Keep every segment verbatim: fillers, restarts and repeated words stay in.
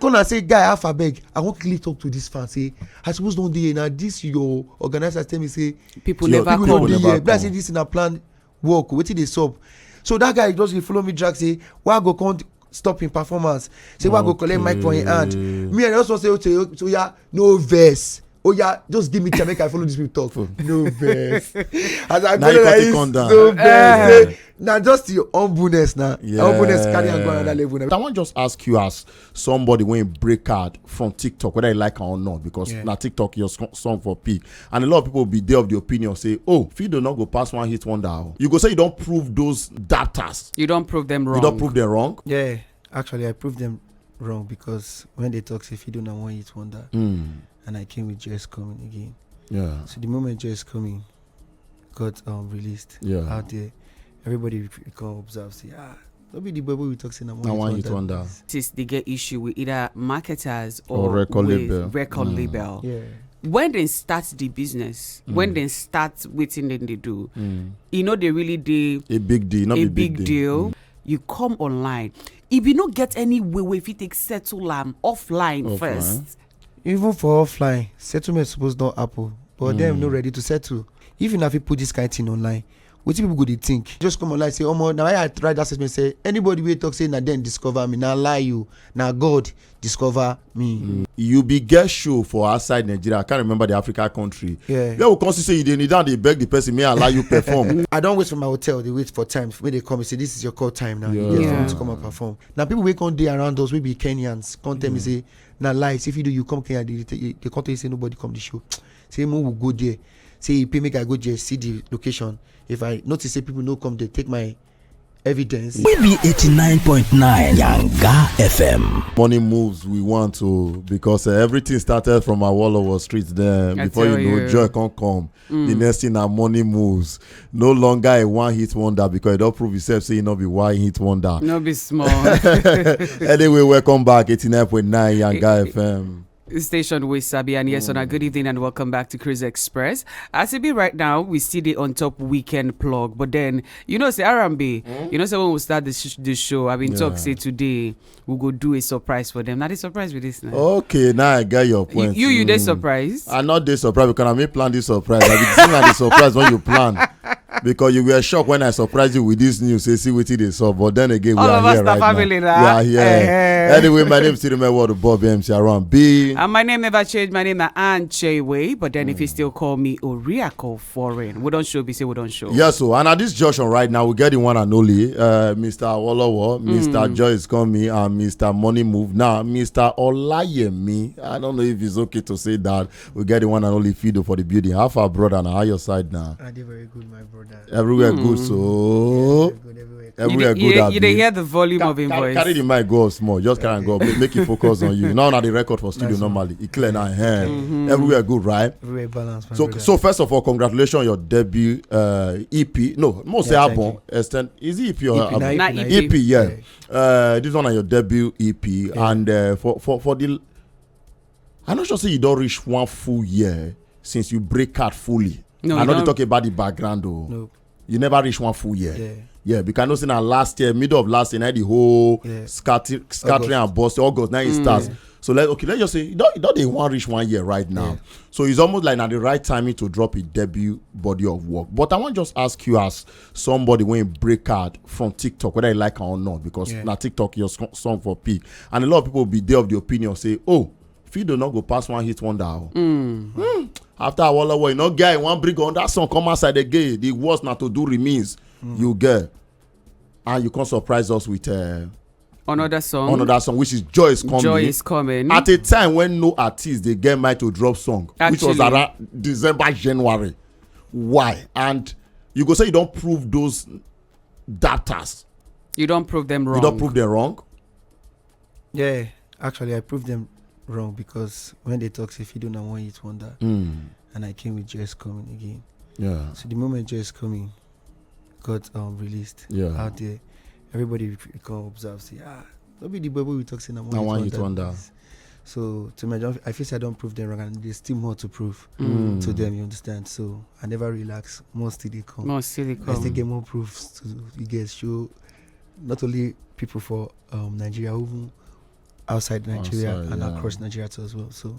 When I say, "Guy, half abeg, I wan quickly talk to this fan, say, I suppose don dey here now, this your organizer tell me say people never come." People no dey here. Be like say this na plan work, wetin dey sup?" So that guy just dey follow me drag, say, "Why I go come stop him performance?" Say, "Why I go collect mic for him hand?" Me, I just wan say, "Okay, so yeah, no vex. Oh yeah, just give me time make I follow this people talk." No vex. As I go like this, no vex. Say, na just your humbleness now. Humbleness carry am go another level now. I wan just ask you, as somebody wey break out from TikTok, whether you like am or not, because na TikTok your song for peak, and a lot of people be there of the opinion say, "Oh, Fido no go pass one hit wonder." You go say you don prove those doubters. You don prove them wrong. You don prove them wrong. Yeah, actually, I proved them wrong, because when they talk say Fido na one hit wonder, and I came with Joyce Coming again. Yeah. So the moment Joyce Coming got um, released out there, everybody we come observe say, "Ah, no be the boy wey we talk say na one hit wonder." Since they get issue with either marketers or record label. Yeah. When they start the business, when they start wetin dem dey do, e no dey really dey a big deal. A big deal. You come online, if you no get any way wey fit take settle am offline first. Even for offline, settlement suppose don happen, but dem no ready to settle. If you na fit put this kind thing online, wetin people go dey think? Just come online say, "Omo, na why I write that statement say anybody wey talk say na dem discover me, na lie you, na God discover me." You be get show for outside Nigeria. I can't remember the Africa country. Yeah. Where we come see say you dey kneel down, dey beg the person, "May I allow you perform?" I don wait for my hotel, dey wait for time wey they come say, "This is your call time now. You get to come and perform." Now people wey come dey around us, wey be Kenyans, come tell me say, "Na lie. If you do, you come Kenya, they, they, they come tell you say nobody come the show." Say, "Mo, we go there." Say, "You pay, make I go there, see the location. If I notice say people no come, they take my evidence." We be eighty-nine point nine Yanga F M. Money moves we want to, because uh, everything started from Awolowo Street there. Before you know, joy can't come. The next thing na money moves. No longer a one hit wonder, because you don prove yourself say you no be one hit wonder. No be small. Anyway, welcome back, eighty-nine point nine Yanga F M. Station with Sabi and yes, on a good evening and welcome back to Cruise Express. As it be right now, we see the on top weekend plug, but then you know say R and B. You know say when we start the, sh- the show, I been talk say today we go do a surprise for them. Now the surprise with this now. Okay, now I get your point. You, you, you dey surprised? I not dey surprised because I may plan this surprise. I be seen the surprise when you plan. Because you were shocked when I surprised you with this news. Say, see wetin dey sup. But then again, we are here right now. All of us na family now. We are here. Anyway, my name is Tirime Ward Bob M C Around B. And my name never changed. My name na Ann Chewe. But then if you still call me Oriako Foreign, we don't show. Be say we don't show. Yes, so and at this junction right now, we get the one and only uh, Mister Awolowo, Mister Joyce Comey, and Mister Money Move. Now, Mister Olayemi, I don't know if it's okay to say that. We get the one and only Fido for the building. How far, brother? And how your side now? I dey very good, my brother. Everywhere good, so everywhere good. Everywhere good. You dey hear the volume of him voice. Carry the mic, go small. Just carry and go. Make, make it focus on you. Now, now the record for studio normally. It clear now. Everywhere good, right? Everywhere balance, my brother. So, so first of all, congratulations on your debut uh, E P. No, most say album. Extend. Is it E P or album? E P, na E P. E P, yeah. Uh, this one is your debut E P, and uh, for for for the I no sure say you don reach one full year since you break out fully. No, I no dey talk about the background o. No. You never reach one full year. Yeah. Yeah, because I know say na last year, middle of last year, na the whole scatter, scattering and bust, August, now it starts. So let okay, let's just say you don't you don't dey one reach one year right now. Yeah. So it's almost like na the right timing to drop a debut body of work. But I want just ask you as somebody when break out from TikTok, whether you like it or not, because na TikTok your song for peak, and a lot of people be there of the opinion say, oh, Fido no go pass one hit wonder. Oh. Mm. After Awolowo, you no get one bring on that song come outside again. The worst na to do remix. Mm. You get, and you can surprise us with uh, another song. Another song, which is Joy is Coming. Joy is Coming. At a time when no artist they get mic to drop song, which was around December, January. Why? And you go say you don't prove those doubters. You don't prove them wrong. You don't prove them wrong. Yeah, actually, I proved them wrong because when they talk, say Fido na one hit wonder, and I came with Joyce Coming again. Yeah. So the moment Joyce Coming got um, released out there, everybody we come observe say, ah, don't be the boy we talk say na one hit wonder. So to me, I, don't, I feel say I don't prove them wrong, and there's still more to prove to them. You understand? So I never relax. More still they come. More still they come. I still get more proofs to you guys show. Not only people for um, Nigeria, even outside Nigeria and across Nigeria too as well. So,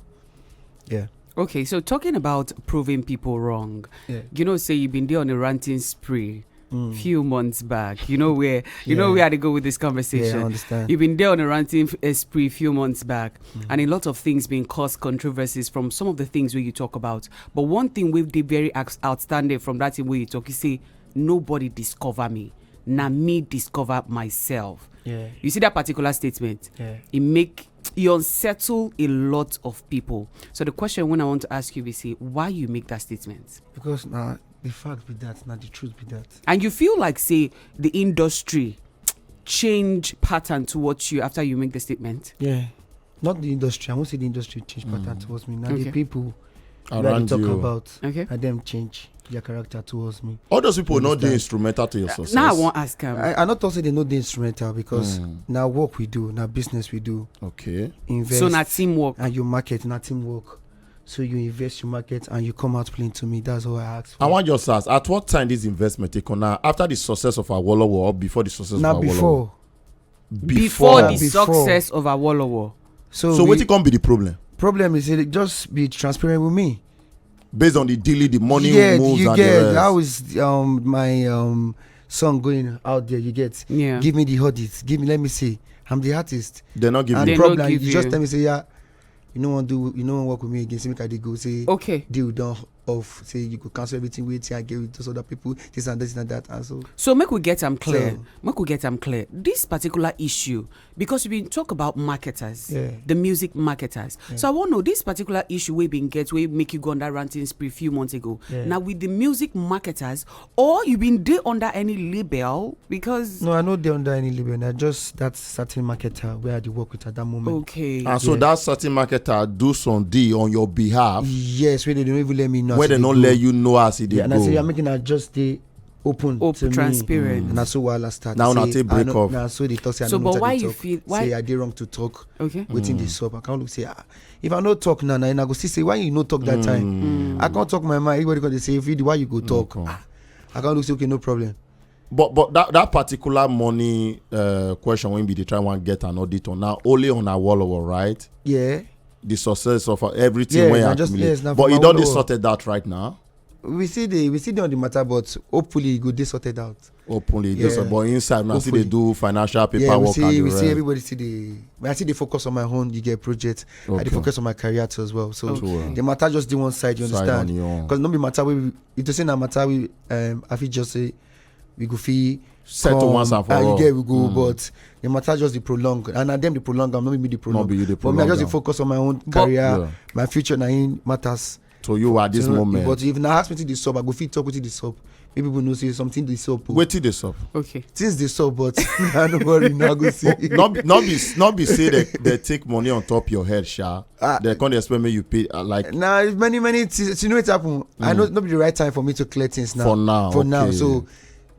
yeah. Okay, so talking about proving people wrong, Yeah. You know, say you've been there on a ranting spree Mm. few months back. You know where you know Yeah. where I go with this Yeah, I conversation. Understand. You've been there on a ranting f- uh, spree few months back, Mm. and a lot of things been caused controversies from some of the things where you talk about. But one thing we've did very ax- outstanding from that thing where you talk, you say nobody discover me, na me discover myself. Yeah. You see that particular statement, Yeah. It make you unsettle a lot of people. So the question when I want to ask you is, say, why you make that statement? Because now the fact be that, now the truth be that. And you feel like, say, the industry change pattern towards you after you make the statement? Yeah. Not the industry. I won't say the industry change pattern Mm. Towards me. Now Okay. The people Around talk you. About Okay. And them change their character towards me. All those people not Understand. Instrumental to your success. Now I won't ask him. I, I not talk say they know the instrumental because Mm. Now work we do, now business we do. Okay. Invest. So na teamwork. And you market, not teamwork. So you invest, you market, and you come out playing to me. That's all I ask for. I want just ask, at what time this investment take on now? After the success of Awolowo or before the success Now of Awolowo? Before. Before the Before. Success of Awolowo. So, So we, what it can be the problem? Problem is, it just be transparent with me. Based on the daily, the money yeah, moves you and get the rest. How is um my um song going out there? You get. Yeah. Give me the audit. Give me. Let me see. I'm the artist. They're not giving And They you. no problem, give you just you. Tell me say, yeah, you know what do you know what work with me again? Say make I dey go say Okay. Deal done off. Say you go cancel everything with I get with this other people, this and this and that. And so So make we get am clear. So- Make we get am clear. This particular issue, because we been talk about marketers, Yeah. The music marketers. Yeah. So I want to know this particular issue we been get, we make you go on that ranting spree few months ago. Yeah. Now with the music marketers, or you been there under any label? Because No, I know they under any label. I just that certain marketer where I dey work with at that moment. Okay. And so Yeah. That certain marketer do some deal on your behalf. Yes, where they don't even let me know. Where as they e not go. Let you know as it Yeah, dey and I say go. I'm making a just the open Open, to me. Transparent. And that's so while I start. Now say, una take I break know- off. Now so they talk say I So, know but what why I you talk. feel- why- Say I dey wrong to talk. Okay. Waiting Mm. This up. I can't look say ah, if I no talk now, now I go see say why you no talk that time. Mm. I can't talk my mind. Everybody gonna say if you do, why you go talk. Okay. Ah, I can't look say okay, no problem. But but that, that particular money uh, question when we dey try one get an audit on now only on Awolowo, right? Yeah. The success of uh, everything Yeah, when na you just- accumulate. yes, na But from you don't dey Awolowo. Sorted that right now. We see the we see the on the matter, but hopefully it go dey sorted out. Openly, Yeah. Just, but inside now, see they Hopefully. do financial Yeah, we paperwork see and we the see rest. Everybody see the. I see they focus on my own. You get project. I Okay. They focus on my career too as well. So Okay. True. The matter just the one side. You Side on understand? your own. Because no be matter we if you say na matter we um I fit just say we go fee Settle once and for uh, all. You get we go, Mm. But the matter just the prolong, and at them the prolong. I'm not be the prolong. Not be you the But me, I prolong just am. Focus on my own But- career, Yeah. My future. Now in matters. So you are this So, moment. But if now ask me to the sub, I go fit talk with the sub. Maybe people know say something the sub. Wait till they stop. Okay. Things they sub, but I don't worry. Now go see. Not be, not be not be say they, they take money on top your head, sha. Ah. They can't expect me you pay uh, like Now many many things. You know it happen. I know not be the right time for me to clear things now. For now, For now. Okay. So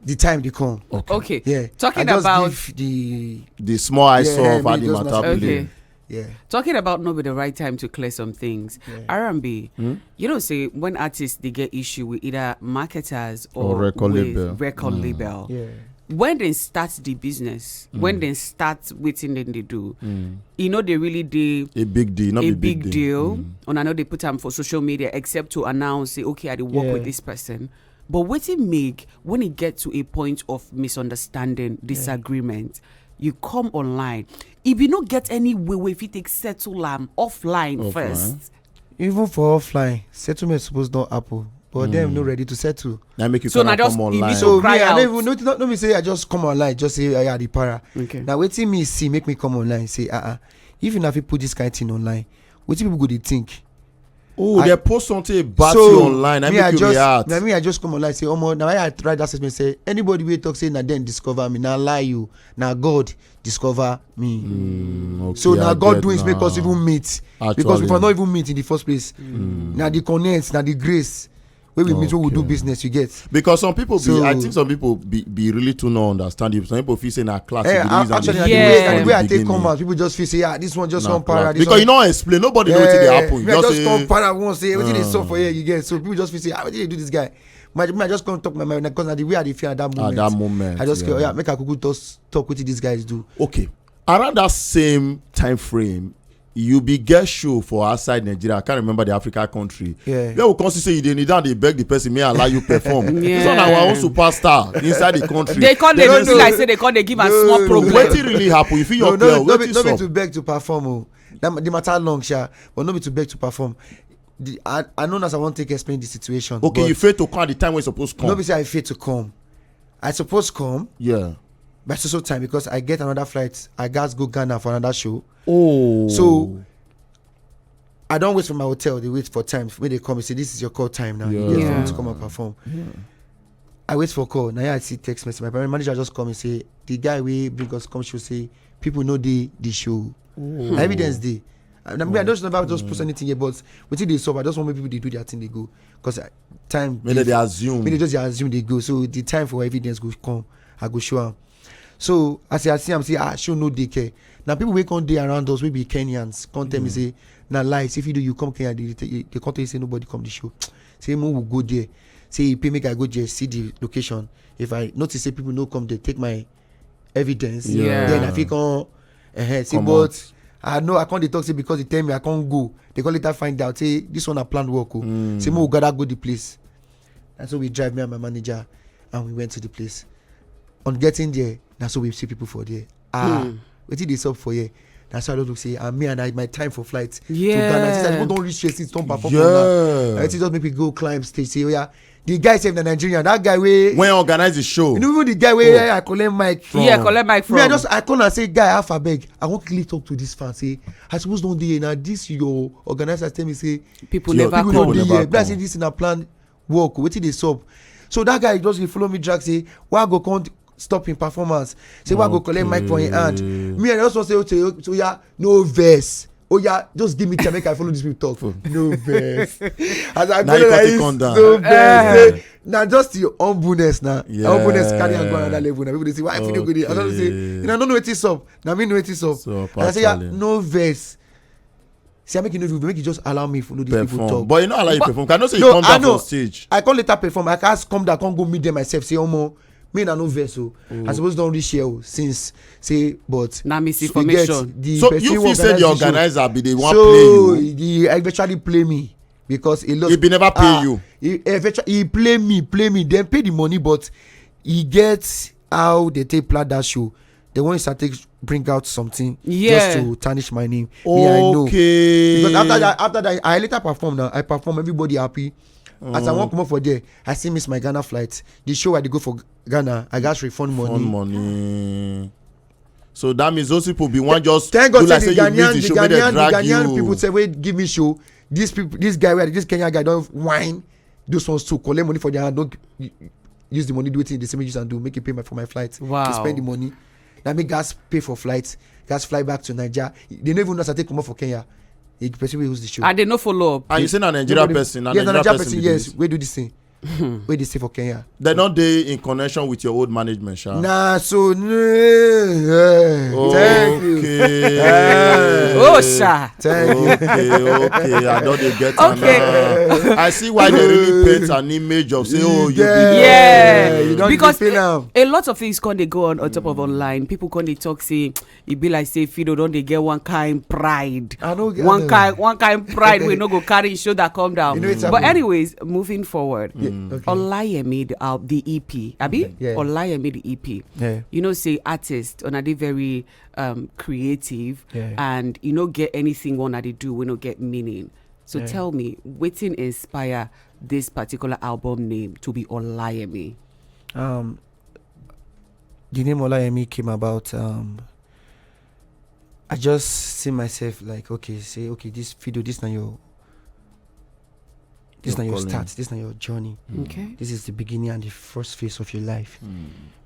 the time they come. Okay. Okay. Yeah. Talking I just about give the The small I Yeah, saw yeah, of how me the just matter matter play. Okay. Yeah. Talking about not be the right time to clear some things. Yeah. R and B, Hmm? You know, say when artists they get issue with either marketers or, Or record with label. Record Hmm. Yeah. When they start the business, when Hmm. they start waiting, then they do. Mm. You know, they really do A big deal, not a a big, deal. Mm. And I know they put them for social media except to announce, say, okay, I dey work Yeah. With this person. But waiting make when it get to a point of misunderstanding, disagreement, you come online. If you not get any way, way if you take settle am offline Offline. First. Even for offline, settlement suppose don happen, but dem no ready to settle. That make you So kinda na just come e be online. so So cry me, I out. don't even no, no, no, me say I just come online, just say I had the para. Okay. Now waiting me see make me come online, say uh uh if you not fit put this kind of thing online, waiting people go dey think. Oh, I- they post something about So, you online. I me, make I you just, react. Now me, I just come online say, oh, now I try that statement say anybody will talk say na then discover me, now lie you, now God discover me. Mm, okay, So now I God get do it make us now. Even meet because we Actually. for not even meet in the first place. Mm. Now the connect, now the grace. When we meet, when we do Okay. Business, you get. Because some people be, So- I think some people be, be really to not understand it. Some people feel say na class. Eh, you be I- use am actually, dey the do way, from the way I take beginning. Come out, people just feel say, ah, this one just Na one para. class. This Because one, you know explain. Nobody know wetin dey Eh, happen. me, I just say, come para one say wetin dey uh, sup for here, you get. So people just feel say, ah, wetin dey do this guy. My, me, I just come talk my mind because na the way I dey feel at that At moment. that moment. I just yeah. Go, yeah, make I quickly talk, talk wetin these guys do. Okay. Around that same time frame, you be get show for outside Nigeria. I can't remember the Africa country. Yeah. Where we come see say you dey kneel down, dey beg the person, may I allow you perform. Yeah. This one na our own superstar inside the country. They come dey They be don't like know. say they come dey give am No, small no, problem. Wetin really happen? You fit No, your no, girl. no, be, Wetin no be sup? To beg to perform. Oh. That, the matter long, sha, but no be to beg to perform. The, I, I know as I want to explain the situation. Okay, but you fail to come at the time when you suppose come. No be say I fail to come. I suppose come Yeah. by so so time because I get another flight. I gas go Ghana for another show. Oh. So I don't wait for my hotel. They wait for time. When they come, they say, "This is your call time now. You Yeah. get Yeah. to come and perform." I wait for call. Now I see text message. My parent manager just come and say, "The guy we bring us come show say people know the the show. Evidence dey." And I, mean, I don't know about just post anything here, but wetin dey sup, I just want make people dey do their thing, dey go. Because time Maybe they assume. Maybe they just dey assume they go. So the time for evidence go come, I go show am. So I say, I see am say, "Ah, show no dey care." Now people wey come dey around us, we be Kenyans, come tell me say, "Na lie. If you do, you come Kenya, they, they, they come tell you say nobody come the show." Say, "Mo will go there." Say, "He pay make I go there, see the location. If I notice say people no come, they take my evidence. Yeah. Then I fit come." Uh, say, Come but out. I know I can't dey talk say because they tell me I can't go. They come later find out say this one a planned work. Oh. Say, "Mo will gather go the place." And so we drive, me and my manager, and we went to the place. On getting there, that's so we see people for there. Ah, wetin dey sup for here? That's why I don't look say, "Ah, me and I, my time for flight to Yeah. Ghana." Since I don't reach here, since don't perform. Yeah. I just make me go climb stage. Say, "Oh yeah, the guy sef na Nigerian. That guy wey, When I organize the show. you know, even the guy wey I collect mic from." Yeah, collect mic from. Me, I just I call and say, "Guy, half a beg. I want quickly talk to this fan. Say, I suppose don't dey here now. This your organizer tell me say People Yeah, never people come. no dey never here." But I come. say, "This na plan work. Wetin dey sup?" So that guy just dey follow me drag say, "Why go come stop him performance?" Say, "Why go collect mic for him hand?" Me, I just want say, "Okay, so yeah, no verse. Oh yeah, just give me time make I follow these people talk." No verse. As I Now go you like cut it this, come down. No verse. Eh. Say, na just your humbleness now. Yeah. Humbleness carry am go another level. Now people dey say, "Why I feel go dey?" I don't say, Okay. "You know, I don't know wetin sup." Now me know wetin sup. So, And I say, "Yeah, actually. No verse." See, I make you know, make you just allow me follow these people Perform. talk. But you know, I like But- perform. Can I say you No, come I down know. From stage? I can't later perform. I can't come down, can't go meet them myself. Say, "Omo, me na no verse. So I suppose don't reach here. Oh, since say, but Na if you misinformation. Get the So person you who feel say the organize the show, organizer be the one so play you. He eventually play me because a lot. He be never pay Ah, you. He eventually he play me, play me, then pay the money, but he gets how they take plan that show. They want to take bring out something Yeah. just to tarnish my name. Me, I know. Okay. Because after that, after that, I later perform now. I perform, everybody happy. As I walk come up for there, I still miss my Ghana flight. The show I dey go for Ghana, I got refund money. Fund money. So that means those people be one just Thank God do say like the say you Ghanaian, miss the the show, make they Ghanaian, the drag Ghanaian you. People say, "Wait, give me show." This people, this guy, where this Kenyan guy don't whine. Those ones to collect money for their hand, don't u- use the money, do it in the same use and do, make it pay my, for my flight. Wow. To spend the money. That make gas pay for flight, gas fly back to Nigeria. They don't even know how to take come up for Kenya. The person will use the show. I dey no follow up. And you say na Nigerian Nobody- person, na Yes, na Nigerian Nigerian person, person, be yes. this. Where do this thing? Where they stay for Kenya? They not dey in connection with your old management, sha. Nah, so no. Yeah. Oh, Thank you. okay. Oh, sha. Thank you. Okay, okay. I don't dey get Okay. am now. I see why they really paint an image of say, "Oh, you Yeah. be Yeah. You don't Because feel am. A lot of things can they go on on top of online. People can they talk say it be like say Fido don't they get one kind pride. I don't get One am. Kind one kind pride we no go carry show that come down. You know it's But happening. Anyways, moving forward. Yeah, okay. Olayemi the, uh, the E P. Abi? Yeah. Olayemi the E P. Yeah. You know say artists on a day very um creative Yeah. And you no get anything one that they do we no get meaning. So Yeah. Tell me, wetin inspire this particular album name to be Olayemi? Um, the name Olayemi came about. Um, I just see myself like, okay, say, okay, this Fido, this na your, this Your na your calling. Start, this na your journey. Okay. This is the beginning and the first phase of your life.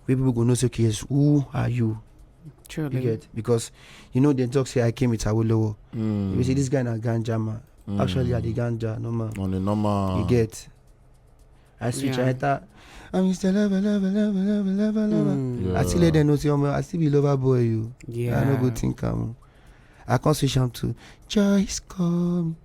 Where people go know say, "Okay, yes, who are you?" You Truly. Get, because you know they talk say I came with Awolowo. You say this guy na ganja man. Actually, I the ganja no man. On the normal. You get. I switch. Yeah. I enter. I'm Mister Lover, lover, lover, lover, lover, lover. Mm. Yeah. I still let them know say, "Omo, I still be lover boy. You. Yeah. I no go think am. I can't switch am to Joyce come."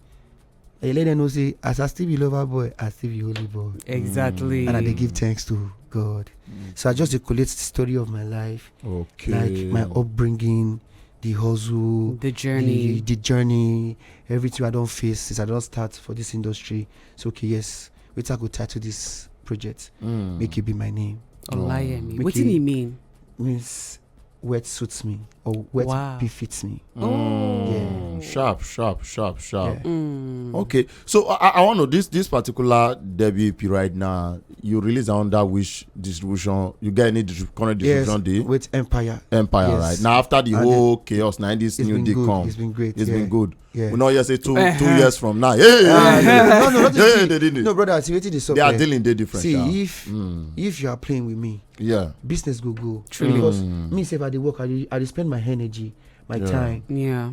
I let them know say, as I still be lover boy, I still be holy boy. Exactly. And I dey give thanks to God. So I just dey collect the story of my life, Okay. Like my upbringing, the hustle, The journey. the, the journey, everything I don't face since I don't start for this industry. So okay, yes, wait, I go title this project. Mm. Make it be my name. Olayemi. Make Wetin it- e mean? Means what suits me or what Wow. befits me. Mm. Sharp, sharp, sharp, sharp. Yeah. Mm. Okay, so I, I want to this this particular debut E P right now. You release under which distribution? You get any distrib- current Yes, distribution deal? With Empire. Empire, Yes. Right? Now after the And whole chaos, now this It's new been deal good. come. It's been great. It's yeah. been good. Yeah. We know you say two two Uh-huh. years from now. Hey, Ah, hey, no, no, no, not hey, the- they didn't. No, brother, see what is up. They are Eh? dealing they different. See, sha. if Mm. if you are playing with me, Yeah. business go go. Truly. Because Mm. me, say if I dey work, I dey, I dey spend my energy, my Yeah. time, Yeah.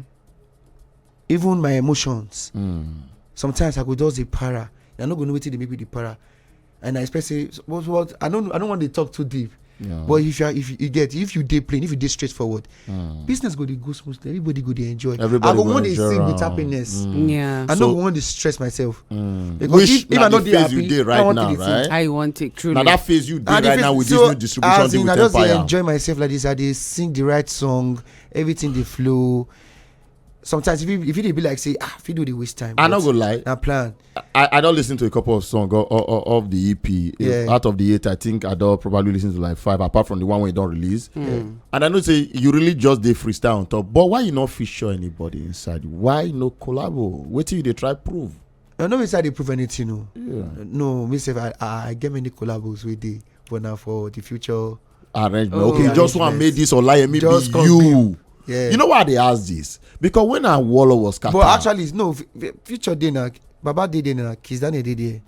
even my emotions. Mm. Sometimes I go just dey para. I no go know wetin dey make me dey para. And I expect say what, what I don't I don't want to talk too deep. Yeah. But if you are, if you get if you dey plain, if you dey straightforward, Mm. business go dey go smoothly. Everybody go dey enjoy. Everybody I go go want to enjoy sing with am. happiness. Mm. Yeah. I So- no go want to stress myself. Mm. Because Which if, if na I no the dey phase happy, you dey I right want now, to dey right? I want it truly. Now that phase you dey And right if now it's- with so, this new distribution as deal in, with I just dey Empire. Enjoy myself like this. I dey sing the right song, everything dey flow. Sometimes if you if you dey be like say ah, if you do the waste time. I no but go lie. Na plan. I, I don't listen to a couple of songs of, of, of the E P. Yeah. Out of the eight, I think I don't probably listen to like five, apart from the one we don't release. Mm. And I know say you really just dey freestyle on top. But why you not feature anybody inside? Why no collabo? Wait till you dey try prove. I no be say I dey prove anything o. Yeah. No, me sef I I get many collabos wey dey, but na for the future. Arrangement. Oh. Okay, you just want Arrangement. make this Olayemi Just be come you. be- Yeah. You know why they ask this? Because when I Wallo was scattered, But actually, no, f- f- future day na Baba dey there na Kiss Daniel dey there.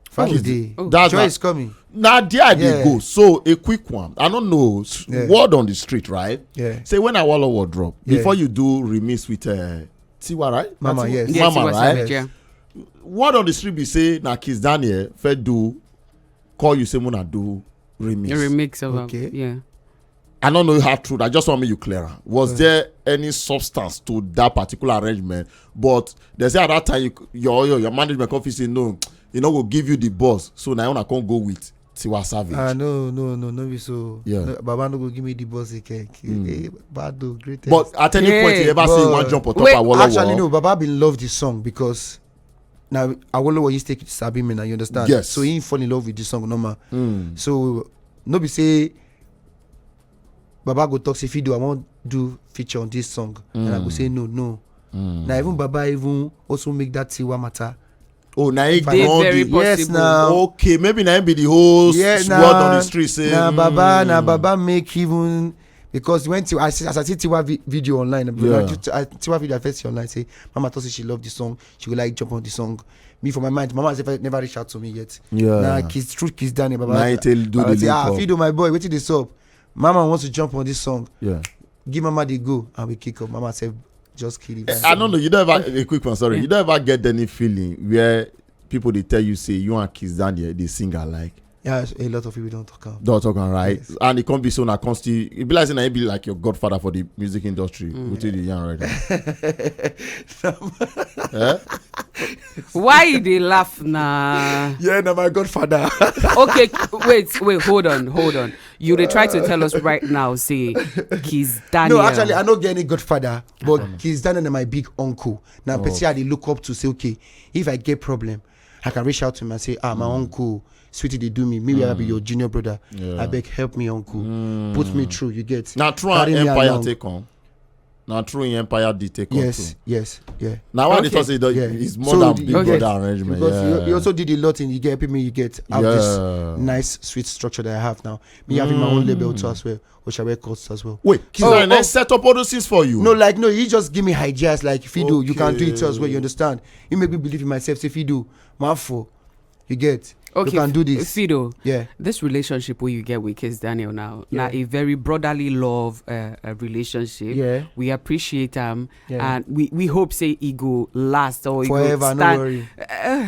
Family Kiss- dey. Oh. that's Joy not- is coming. Now there they Yeah. go. So a quick one. I don't know. S- Yeah. Word on the street, right? Yeah. Say when I Wallo will drop, Yeah. before you do remix with uh, Tiwa, right? Mama, Tiwa- yes. Yeah, Mama, Tiwa right? Savage, yeah. Word on the street be say na Kiss Daniel fair do call you say muna do remix. A remix of Okay. a, yeah. I don't know how true. I just want me you clear. Am. Was Mm. there any substance to that particular arrangement? But they say at that time you, your your your management come fit say no, you know go give you the boss. So now I can't go with Tiwa Savage. Ah no no no no be so. Yeah. No, Baba no go give me the boss again. Mm. Eh, bad though, great. But at any point Hey. you ever say you But- want jump on top Wait, of Awolowo? Actually no, Baba bin love the song because now Awolowo used to take sabi me now, you understand? Yes. So he fall in love with the song normal. Mm. So no be say Baba go talk say Fido, I wan do feature on this song, and I go Mm. say no no. Mm. Na even Baba even also make that Tiwa matter. Oh, now it Dey gone very the- Yes possible. now. Okay, maybe now be the whole Yeah, s- na- word on the street say Na Baba na mm. Baba make even because when Tiwa, as, as I see Tiwa vi- video online, Yeah. I, Tiwa video I first see online say Mama thought say she love the song, she would like jump on the song. Me for my mind, Mama never, never reach out to me yet. Yeah. Na Kiss, true Kiss Daniel Baba. Now it tell do I the say, ah, link up. Fido, my boy, wetin dey sup? Mama wants to jump on this song. Yeah. Give Mama the go, and we kick off. Mama said, just kill it. I don't know. You never a quick one. Sorry, Yeah. You never get any feeling where people they tell you say you and Kiss Daniel they sing alike. Yeah, a lot of people don't talk am. Don't talk am right, Yes. And it can't be so. Now, consti, it be like say na him be like your godfather for the music industry. Mm. What do you yarn right now? Eh? Why you dey laugh na? Yeah, na my godfather. Okay, wait, wait, hold on, hold on. You dey try to tell us right now, say Kiss Daniel. No, actually, I no get any godfather, but Kiss Daniel na my big uncle. Now, Oh. person I dey look up to say, okay, if I get problem, I can reach out to him and say, ah, my uncle, sweetie, they do me. Me, I be your junior brother. Yeah. I beg, help me, uncle. Mm. Put me through. You get Now, try Carry me Empire along. take on. Now, true Empire did take on Yes, too. Yes, yeah. Now, what Okay. they talk say that Yeah. it's more So than the- big okay. Brother arrangement. Because Yeah. you, you also did a lot in you get me, you get have Yeah. this nice sweet structure that I have now. Me having my own Mm. label too as well, which I records as well. Wait, Kiss Oh, Daniel oh. Set up all those things for you. No, like no, he just give me ideas like Fido, you can do it too as well. You Okay. Understand? He make me believe in myself. Say Fido, man for, you get, Okay, you can do this. Fido, Yeah, this relationship where you get with Kiss Daniel now, now Yeah. a very brotherly love uh, uh, relationship. Yeah. We appreciate him, Yeah. and we, we hope say he go last or he Forever, go no stand. Worry. Uh,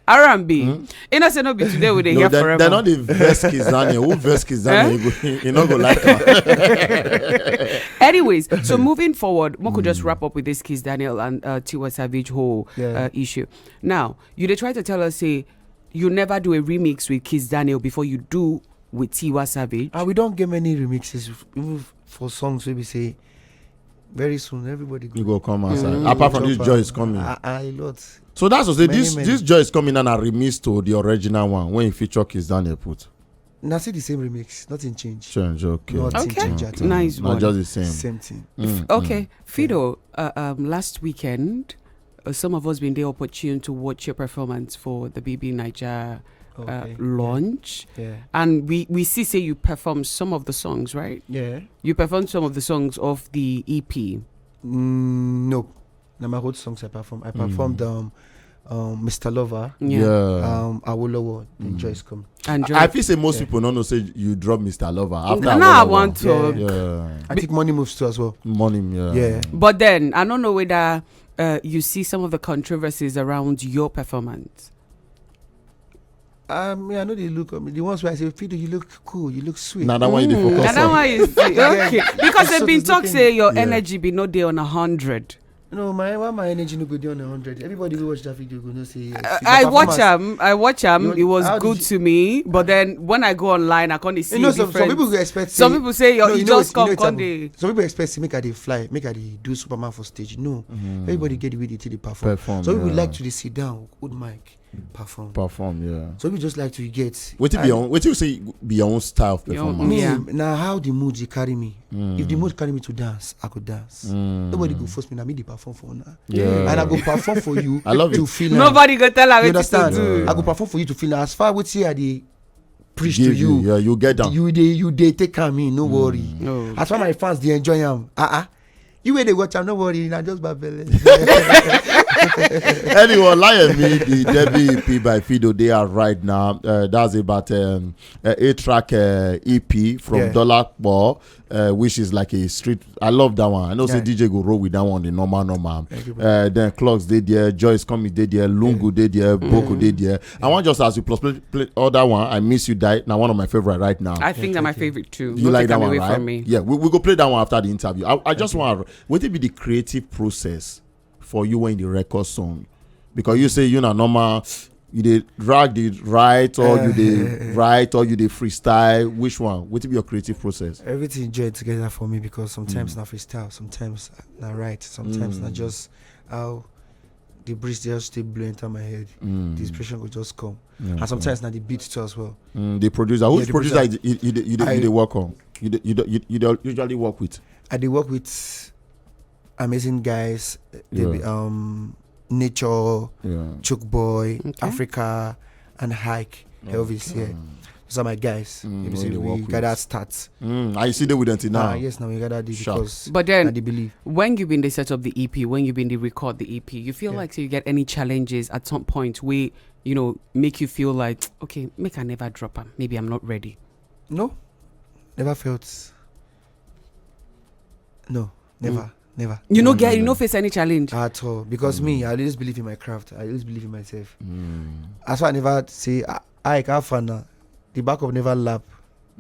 R and B. You know say no be today we dey No, hear they're, forever. They're not the best Kiss Daniel. Who best Kiss Daniel? You, go, you not go like her. Anyways, so moving forward, Moko just wrap up with this Kiss Daniel and uh, Tiwa Savage whole Yeah. uh, issue. Now, you dey try to tell us say you never do a remix with Kiss Daniel before you do with Tiwa Savage. Ah, we don't get many remixes, even for songs we be say Very soon, everybody go. You go come outside. Mm. Apart from this, Joy is coming. A, a lot. So that's what say this, this Joy is coming and a remix to the original one when you feature Kizz Daniel put. Now see the same remix, nothing change. Change, okay. Nothing Okay. Change at all. Nice Not one. Just the same. Same thing. Mm, Okay, mm. Fido, uh, um, last weekend, uh, some of us been there opportune to watch your performance for the B B Niger uh, Okay. launch. Yeah. And we, we see say you perform some of the songs, right? Yeah. You perform some of the songs of the E P. Mm, no. Now my whole songs I perform. I performed um, um, Mister Lover, Yeah. Yeah. um, Awolowo, then Mm. Joyce Come. And I Joy, feel say most Yeah. people don't know say you drop Mister Lover after No, no, I Awolowo. want to. Yeah. Yeah. I think Money Moves too as well. Money, yeah. Yeah. But then I don't know whether uh, you see some of the controversies around your performance. Um, yeah, I know they look. Um, the ones where I say, Fido, you look cool. You look sweet. Now that one you dey Mm, focus and that on. one is the, Yeah, okay. yeah. Because So they've been there's talk nothing- say your Yeah. energy be not there on a hundred. No, my why my energy no go down a hundred. Everybody will watch that video. Go no say yes. Uh, If I I perform watch at- them. I watch them. You- It was how did good you- to me, but then when I go online, I can't see You know, a some, some difference. people go expect. Some say- people say your no, you you know just what- you come know come what day. Some people expect to make a dey fly, make a dey do Superman for stage. No, Mm. everybody get the way they take the perform. Perform, So we would yeah. Like to dey sit down, hold mic, perform. Perform, yeah. So we just like to get. What if I- be your own? What you say be your own style of Your own- performance? Me, Yeah. Now how the mood you carry me. Mm. If the mood carry me to dance, I could dance. Mm. Nobody go force me. Now me dey perform for now. Yeah. And I go perform for you. I love to it. Feel am. Nobody go tell her You what to understand? do. I go perform for you to feel am. As far as I dey preach Give to you, Yeah, you get down. you dey you dey take am in. No worry. No. As far as my fans dey enjoy am, ah ah. You wey dey watch am, no worry. Na just babele. Anyway, Lion Me, the Debbie E P by Fido, they are right now. Uh, that's about um, a eight track uh, E P from Yeah. Dollar Ball, uh, which is like a street. I love that one. I know say Yeah. D J go roll with that one, the normal, normal. Everybody. Uh, then Clocks did there, Joyce Comey did there, Lungu did there, Boko did there. I want just as you plus play, play other one. I Miss You Die. Now one of my favorite right now. I think that my Thank you. favorite too. You Don't like take that them one, away right? From me. Yeah, we, we go play that one after the interview. I, I just want to. What it be the creative process for you when the record song? Because you say you na normal, you dey drag the write or you dey write or you dey freestyle. Which one? What it be your creative process? Everything join together for me because sometimes Mm. na freestyle, sometimes na write, sometimes na Mm. Just how the breeze just stay blow enter my head. Mm. The inspiration go just come. Yeah, And sometimes na the beat too as well. Mm, the producer. Who's Yeah, the producer producer. You, you, you, you, dey- you I- dey work on? You dey- you, dey- you, you, dey- you usually work with? I dey work with amazing guys. They be Yeah. um Nature, Yeah. Choke Boy, Okay. Africa, and Hike. Elvis, yeah. Those are my guys. Mm, If you wey see, dey we work with. Gather start. Mm, I see they with them till now. Ah, yes, now we gather this Sharp. Because But I then, dey believe. When you been the set up the E P, when you been the record the E P, you feel Yeah. Like so you get any challenges at some point where you know make you feel like, okay, make I never drop am. Maybe I'm not ready. No, never felt. No, never, never. You know, Mm. get you know face any challenge. At all, because me, I always believe in my craft. I always believe in myself. Mm. As far I never say, I, I can't find now. The back of never lap.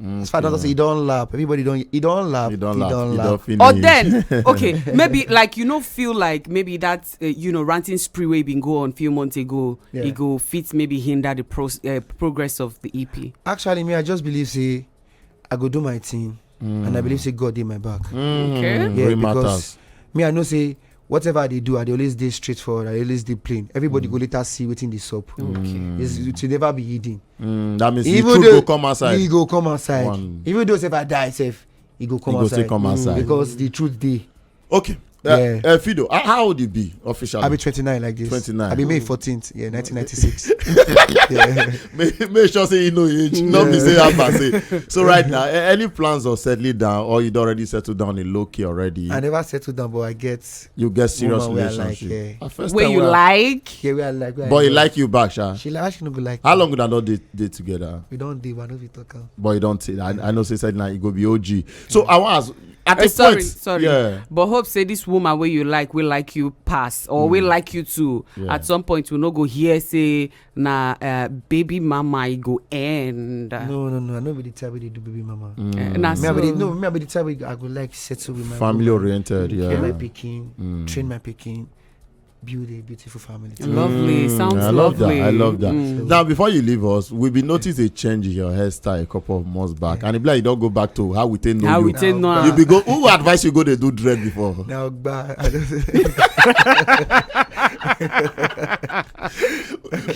Mm, As far as I say, he don't lap. Everybody don't. He don't lap. You don't He laugh. Don't You lap. don't finish. Or then, okay, maybe like you know feel like maybe that uh, you know ranting spree way been go on few months ago. Yeah. It go fit maybe hinder the pro- uh, progress of the E P. Actually, me, I just believe say I go do my thing, and I believe say God in my back. Mm, Okay. Yeah, great because matters. Me, I know say whatever I dey do, I dey always dey straightforward. I always dey plain. Everybody go later see wetin dey sup. Okay. It's, it will never be hidden. Mm, that means the Even truth though go come outside. He go come outside. One. Even though if I die, self, he go come He go outside. still come outside. Because the truth dey. Okay. Uh, Yeah. uh, Fido, how, how old you be officially? I be twenty-nine like this. Twenty-nine. I be May fourteenth, yeah, nineteen ninety-six. Yeah. Make, make sure say you know age. Not be say Abba say. So right now, a- any plans of settling down, or you don already settled down in low key already? I never settled down, but I get You get serious woman wey I like, relationship. Yeah. Ah, first Where time you wey I- like? Yeah, where I like. Where But I he go. Like you back, sha. She like, she no go like. How Me. long would I not date, date together? We don't date, but I no fit talk am. But you don't. T- I, I know say said now you go be O G. So I want to ask at Uh, this sorry, point. Sorry. Yeah. But hope say this woman where you like will like you pass or will like you too. Yeah. At some point we no go hear say na uh, baby mama e go end. No, no, no. I no be the type wey dey do baby mama. Uh, na Me, I be the, so- no, me, I be the type wey I go like settle with my Family woman, oriented. care Yeah. my pikin, Mm. train my pikin. build a beautiful family. Lovely. Mm, Sounds I love lovely. That. I love that. Mm. Now, before you leave us, we be notice a change in your hairstyle a couple of months back, and it be like you don't go back to how we take know How you. We take no You be go. Who advise you go they do dread before? Now, gba.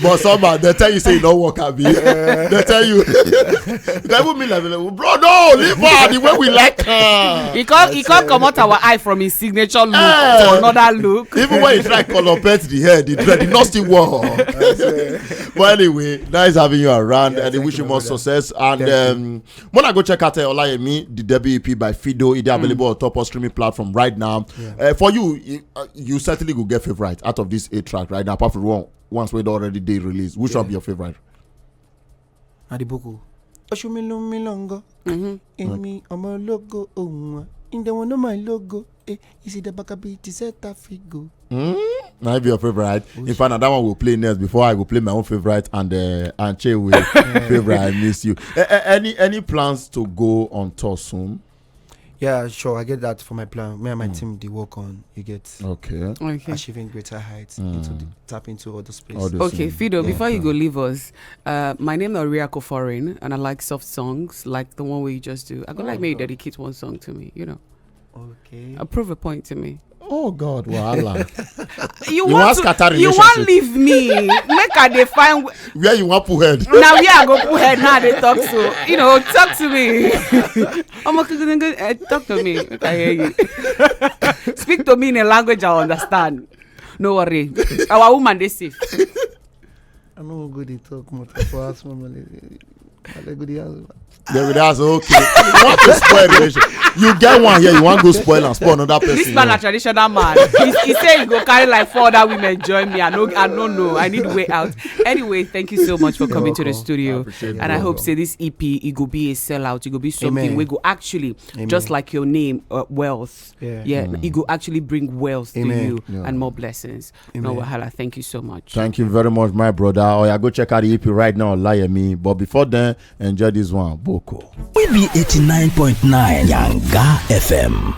But somehow they tell you say you don't work at me. They tell you. They even me like, bro, no, leave her the way we like her. He can't, he can't come out our eye from his signature look Eh. to another look. Even when you try color pet the hair, the dread, it not still work. But anyway, nice having you around, Yeah, and I thank wish you, you my more brother. Success. And Thank um, when I go check out uh, Olayemi, the W E P by Fido, it available on top of streaming platform right now. Yeah. Uh, for you, you, uh, you certainly go get favorite out of this eight track right now. Apart from one, once we already day release, which one be your favorite? Adibuku. Oshumi lumi longo. Mhm. Emi omo logo onwa. In the one of my logo. Eh, is it the back beat? Is that a figo? Mm? Might be your favorite. In fact, that one will play next before I go play my own favorite and uh, and Che will favorite. I miss you. Uh, uh, any any plans to go on tour soon? Yeah, sure. I get that for my plan. Me and my team, they work on, you get, Okay. Okay. achieving greater heights, Mm. into the, tap into other spaces. All those Okay, things. Fido, Yeah. before you go leave us, uh, my name is Oriako Foreign, and I like soft songs, like the one where you just do. I go like Oh, me God. Dedicate one song to me, you know. Okay. Uh, prove a point to me. Oh God, wahala. You, You want want to, scatter you want relationship. Leave me. Make I dey find. Where you want put head? Now we are go put head. Now they talk so. You know, talk to me. I'm a uh, talk to me. Make I hear you. Speak to me in a language I understand. No worry. Our woman they safe. I know go dey talk more for us normally. I let go the house. They will ask, okay. You want to spoil relationship? You get one here. You want to go spoil and spoil another person. This man a traditional man. He, he say he go carry like four other women join me. I know, I don't know. I need way out. Anyway, thank you so much for coming to the Welcome. studio. Appreciate And I you. Hope say this E P it go be a sellout. It go be something Amen. We go actually Amen. Just like your name, uh, wealth. Yeah. Yeah, Mm. It go actually bring wealth to Amen. You Yeah. And more blessings. No Amen. Wahala. Thank you so much. Thank you very much, my brother. Oh, yeah, go check out the E P right now, Lie Me. But before then, enjoy this one, Boko. We be eighty-nine point nine Yanga F M.